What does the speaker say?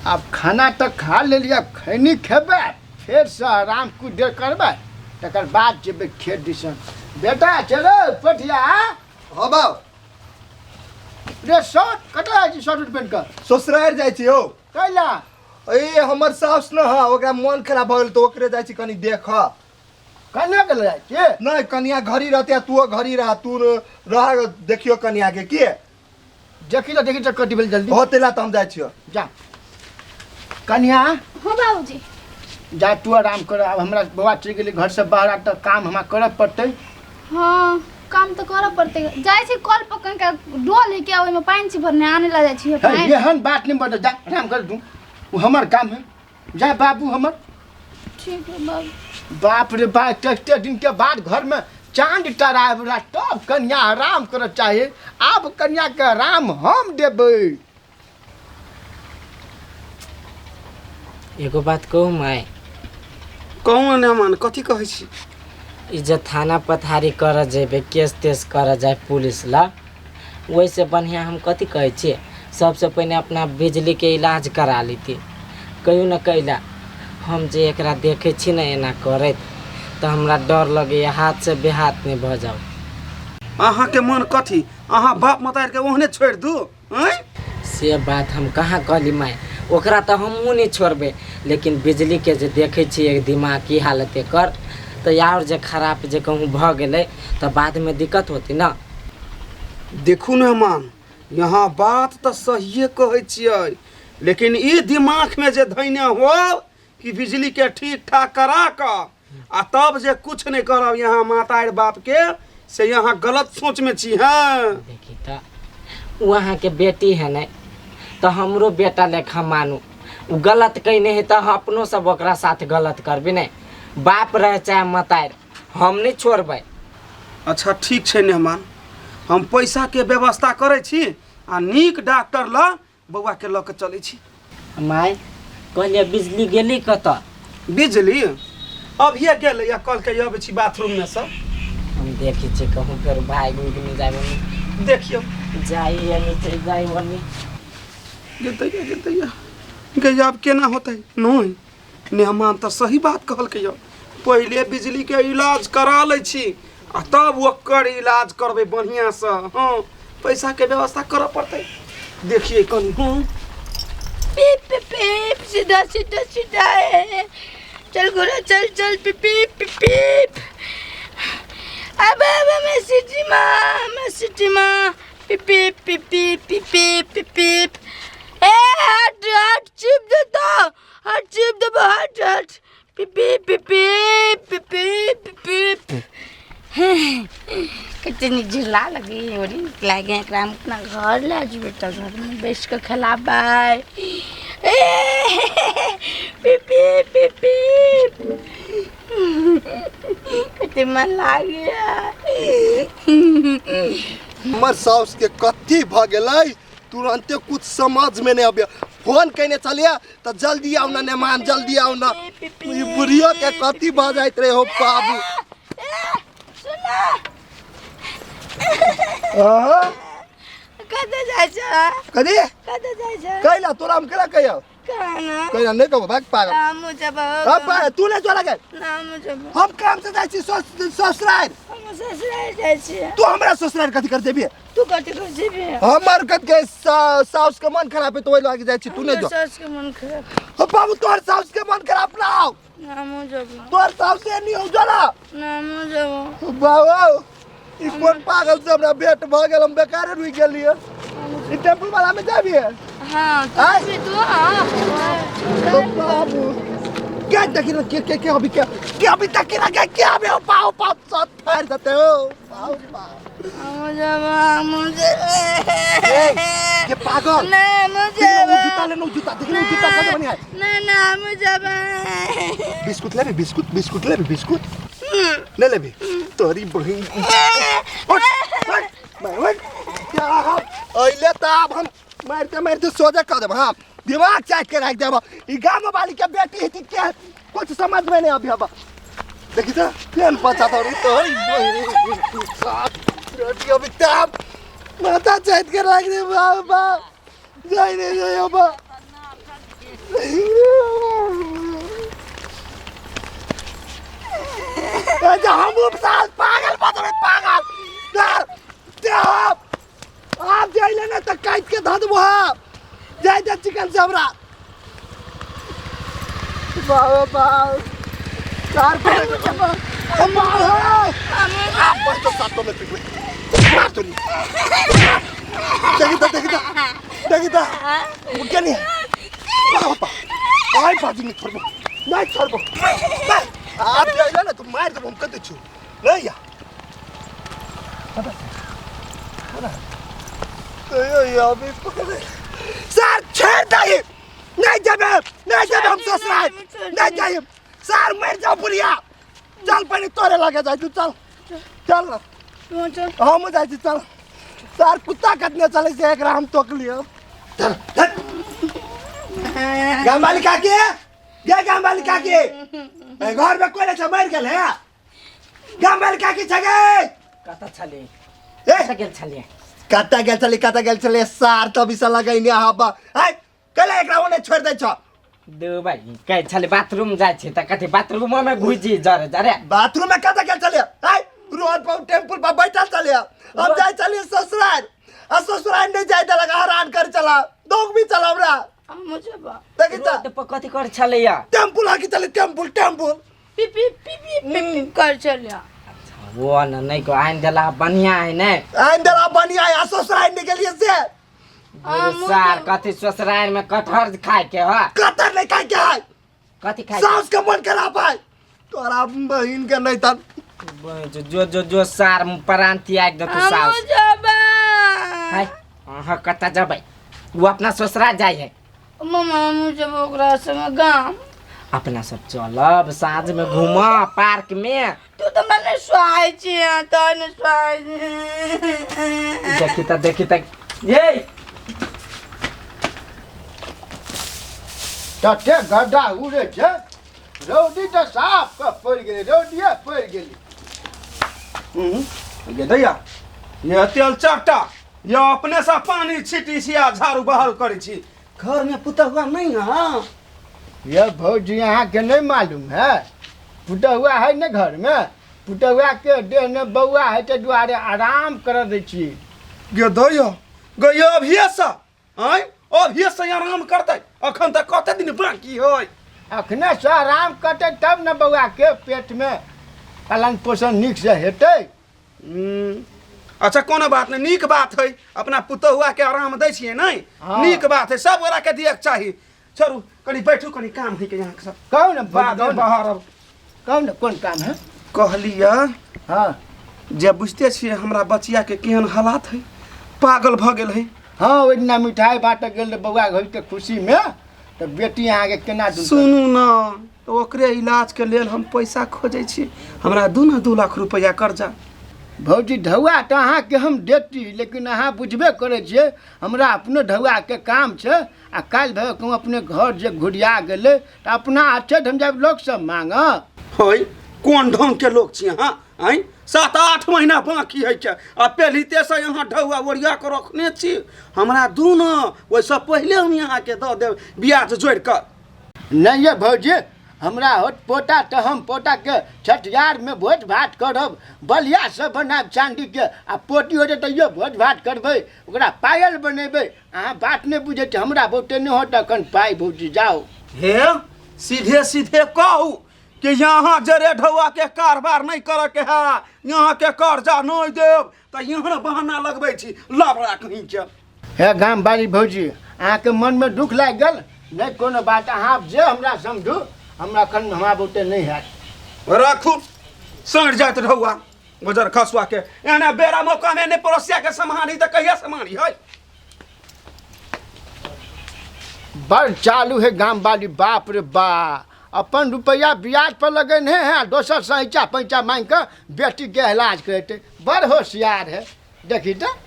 आब खाना तऽ खा लेलियै, आब खैनी खेबै, फेरसँ आराम कुछ देर करबै, तकर बाद जेबै खेत दिसन। बेटा चलो पठिया। हाँ बाप। रे शर्ट कतऽ जाइ छी शर्ट उट पहिन कऽ? ससुरारि जाइ छी यौ। कैला? ए हमर साउस न हँ, ओकरा मन खराब भऽ गेल तऽ ओकरे जाइ छी कनि देखऽ। कन्या के ले जाइ छी? नहि, कनिया घरी रहतै आ तू घरी रह, तू रह, देखियो कनिया के की देखी तऽ, देखी तऽ कटि भेल जल्दी। हो तेला तऽ हम जाइ छियो। जा कन्या। हाँ बाबूजी। जा तू आराम कर, आब हमरा बौआ चलि गेलै घरसँ बाहर, आब तऽ काम हमरा करऽ पड़तै। हाँ काम तऽ करऽ पड़तै। जाइ छी कल पर कनिका डोल है क्या, ओहिमे पानि छी भरने, आने ला जाइ छी हे पानि। एहन बात नहि बजऽ, जा आराम कर तू, ओ हमर काम है। जा बाबू हमर। ठीक है बाबू। बाप रे बाप, कते दिन के बाद घर में चांद तारा वाला तब कन्या आराम करऽ चाहे, आब कन्या के आराम हम देबै। एगो बात कहू माय? कहू ने मान, कथी कहै छी? ई जे थाना पथारी करऽ जेबै, केस तेस करऽ जाय पुलिस ला, ओहिसँ बढ़िआँ हम कथी कहै छियै, सबसँ पहिने अपना बिजलीके इलाज करा लेती। कहियो ने कैला हम जे एकरा देखै छी ने एना करैत, तऽ हमरा डर लगैए हाथसँ बेहाथ नहि भऽ जाउ। अहाँके मन कथी, अहाँ बाप मतारिके ओहने छोड़ि दू? आँय, से बात हम कहाँ कहली माय, ओकरा तऽ हमहूँ नहि छोड़बै, लेकिन बिजलीके जे देखै छियै दिमाग की हालत एकर, तऽ आओर जे खराब जे कहूँ भऽ गेलै तऽ बादमे दिक्कत होतै ने। देखू ने मान, यहाँ बात तऽ सहिए कहै छियै, लेकिन ई दिमागमे जे धैने हो कि बिजलीके ठीक ठाक करा कऽ आ तब जे कुछ नहि करब यहाँ माता बापके, से यहाँ गलत सोचमे छी। हँ देखी तऽ ओ अहाँके बेटी है ने, तऽ हमरो बेटा लेखा मानू। ओ गलत कयने है तऽ अपनो सब ओकरा साथ गलत करबी नहि, बाप रहे चाहे मतारि, हम नहि छोड़बै। अच्छा ठीक छै मेहमान, हम पैसाके व्यवस्था करै छी आ नीक डॉक्टर लग बौआके लऽ कऽ चलै छी। माय कहलियै बिजली गेली कतऽ? बिजली अभिये गेलै या कहलकै अबै छी बाथरूममे सँ। हम देखै छियै कहूँ फेर भागि उगि नहि जाय मम्मी। देखियौ। जाइ नीचे जाइ मम्मी। गेतैया गेतैया गैया, आब केना होतै? नहि मेहमान तऽ सही बात कहलकै यऽ, पहिले बिजलीके इलाज करा लै छी आ तब ओकर इलाज करबै बढ़िआँसँ। हँ पैसाके व्यवस्था करऽ पड़तै, देखियै कनि। हँ पीप पीप पीप, सीधा सीधा सीधा है, चल घोड़ा चल चल, पीप पीप पीप पीप। अब अब मैं सिटी माँ, मैं सिटी माँ, पीप पीप पीप पीप पीप पीप पीप पीप। ए हट हट, चिप देता हट, चिप देबो, हट हट, पीप पीप पीप पीप पीप पीप पीप। कते नीक झूला लगी, बड़ी नीक लागे। एकरा हम अपना घर लए जेबै तऽ घरमे बैस कऽ खेलाबै। ए पीप पीप पीप पीप, कते मन लागैया। हमर साउस के कथी भऽ गेलै तुरंते कुछ समझ में नहीं आबे। फोन कयने छलियै तऽ जल्दी आउ ने मेहमान, जल्दी आउ ने। ई बुढ़ियो के कथी भऽ जाइत रहे हो बाबू। हाँ? कतऽ जाइ छ? कथी? कतऽ जाइ छ? कैला तोरा हम केना कहियौ? कहाँ? कैला नहीं कहबो, भाग पागल। हमहूँ जेबौ। अब तू नहीं चला गए। हमहूँ जेबौ। हम काम से जाइ छी ससुराल। हम ससुराल जाइ छी। तू हमरा ससुराल कथी कर जेबी? तू कथी कर जेबी? हमर कथ के साउस के मन खराब है तो वही लागे जाइ छी, तू नहीं जो। साउस के मन खराब। हो बाबू, तोहर साउस के मन खराब ना हो। हमहूँ जेबौ। तोहर साउस से नहीं हो जरा। हमहूँ जेबौ। बाबू ई कोन पागल से हमरा भेंट भ गेल, हम बेकारे रुकि गेलियै। ई टेम्पू वाला में जाबी है? हाँ आय। तू भी तू। हाँ ओ बाबू क्या देखी ना, के के के अभी के के अभी तक के ना के के अभी ओ पाओ पाओ सब फाड़ देते हो पाओ पाओ। हमहूँ जेबौ, हमहूँ जेबौ। ए, ये पागल। नहीं हमहूँ देख ना, वो जेबौ। जूता लेना, वो जूता देख ना, वो जूता कैसे बढ़िया है। नहीं नहीं हमहूँ जेबै। बिस्कुट लेबी? बिस्कुट बिस्कुट लेबी? बिस्कुट ले लेबी? तोरी बहिन, उठ, उठ, मार, उठ। क्या हम अइले तऽ आब हम मारिते मारिते सोझे कऽ देब। हाँ दिमाग चाटि के राखि देब। ई गाम वाली के बेटी हेती के कुछ समझ में नहीं अभी। अब देखी तऽ केहन बच्चा तोरी, तोरी बहिन बेटी अभी ताप माथा चाटि के राखि देब। बाप बाप, जाय नहीं जाय अब। चुप साल पागल बदबे पागल डर देह आप जाइले ना त काट के धऽ देबो हम जाय दे चिकन से हमरा बाबा बाप कार पर हम आप पर तो सातों में पिटवे मार तो नहीं देखी ता देखी ता देखी ता क्या नहीं बाबा आई बाजी नहीं छोड़बो नहीं छोड़बो आप जाइले ना तो मार देबो हम कते छु नहीं या सर छोड़ दे नहीं जाबे नहीं जाबे हम ससुराल नहीं जाए सर मर जाओ बुढ़िया चल पहले तोरे लगे जाए तू चल चल ना तू चल हम जाए छी चल सर कुत्ता कटने चले से एकरा हम तोक लियो चल चल गाम वाली काकी गे गाम वाली काकी ए, घर में कोई नहीं छै मर गेल है गाम वाली काकी छै गे कतऽ छलियै ए कतऽ गेल छलियै कतऽ गेल छली कतऽ गेल छली सार तभी से लगैने हबा आइ कैला एकरा ओने छोड़ि दै छ दू भाइ कहै छलै बाथरूम जाइ छी तऽ कथी बाथरूमोमे घुसि जरे जरे बाथरूम में कतऽ गेल छलियै आइ रोड पर टेम्पू पर बैठल छलियै हम जाइ छलियै ससुराल आ ससुराल नहि जाय देलक हरान कर चला दौग भी चला हमरा हम जेबा देखी त रोड पर कथी करै छलैया टेम्पू लागी चले टेम्पू टेम्पू पिपी पिपी पिपी कर चलिया वो न नहि को आनि देला बढ़िया है ने आइन देला बढ़िया आ ससुराल नहि गेलियै से सार कथी ससुराल में कटहर खाए के ह कतर नहि खाय के है कथी खाए के? साउस के मन खराब है तोरा बहिन के नहीं तन जो जो जो जो सार प्राण त्याग दे तू हम साउस जेबा है अहाँ कतऽ जेबै ओ अपना ससुराल जाइ है मम्मा हम जेबो ओकरा संग गाम अपना सब चलब साँझ में घूमब पार्क में तू तऽ हमरा नहि सुहाय छी तऽ नहि सुहाय देखी तऽ देखी तऽ ये तते गड्ढा उड़ै छै रौदी तऽ साफ कऽ पड़ि गेलै रौदिए पड़ि गेलै ये दैया ये तेल चट्टा ये अपने से पानी छीटी छी आ झाड़ू बहारू करै छी घर में पुतहुआ नहीं है ये भौजी अहाँके नहि मालूम है पुतहुआ है ने घरमे पुतहुआके देहमे बौआ है ताहि दुआरे आराम करऽ दै छी गे दैया गे अभिये से आँय अभिये से आराम करतै अखन तक कते दिन बाकी है अखने से आराम करतै तब ने बौआके पेटमे पालन पोषण नीकसँ हेतै अच्छा कोनो बात नहीं नीक बात है अपना पुतहुआ के आराम दै छियै नहीं हाँ। नीक बात है सब गोरा के दियक चाही चलू कनी बैठू कनी काम है के यहाँ के सब कहू ने बाद कहू में ने बाहर अब कहू ने कोन काम है कहलियै हाँ जे बुझते छियै हमरा बचिया के केहन हालात है पागल भऽ गेल है हाँ ओहि दिना मिठाइ बाँटऽ गेल रहै बौआ घरके खुशीमे तऽ बेटी अहाँके केना दूर सुनू न तऽ ओकरे इलाज के लेल हम पैसा खोजै छी हमरा दू न 2 लाख रुपैआ कर्जा। भौजी ढौआ तऽ अहाँके हम देती लेकिन अहाँ बुझबे करै छियै हमरा अपनो ढौआके काम छै आ काल्हि भऽ कहूँ अपने घर जे घुरिया गेलै तऽ अपना अच्छे हम जायब लोकसँ माँगऽ। है कोन ढंग के लोग छी अहाँ आँय 7-8 महीना बाकी है के आ पहलिते से यहाँ ढौआ ओरिया के रखने छी हमरा दू न ओहिसँ पहिले हम अहाँके दऽ देब ब्याज जोड़ि कऽ। नहि ये भौजी हमरा होत पोता तऽ हम पोताके छठियारमे भोज भात करब बलिया सब बनायब चाँदीके आ पोती होतै तैयो भोज भात करबै ओकरा पायल बनेबै अहाँ बात नहि बुझै छी हमरा बहुते नहि होत अखन पाइ भौजी जाउ। हे सीधे सीधे कहू कि यहाँ जरे ढौआ के कारोबार नहीं करे के है यहाँ के कर्जा नहीं देब तऽ यहाँ बहाना लगबै छी लबड़ा कहीं के। हे गाम बारी भौजी अहाँके मनमे दुख लागि गेल नहि कोनो बात अहाँ जे हमरा समझू हमरा एखन हमरा बहुते नहि हैत। राखू सड़ जाइत ढौआ गुजर खसुआ के एना बेरा मौका में नहीं पड़ोसिया के सम्हारी तऽ कहिया सम्हारी है। बड़ चालू है गाम वाली बाप रे बा अपन रुपया ब्याज पर लगेने है दोसर से ऐचा पैंचा मांग के बेटी के इलाज करेते बड़ होशियार है देखी तो।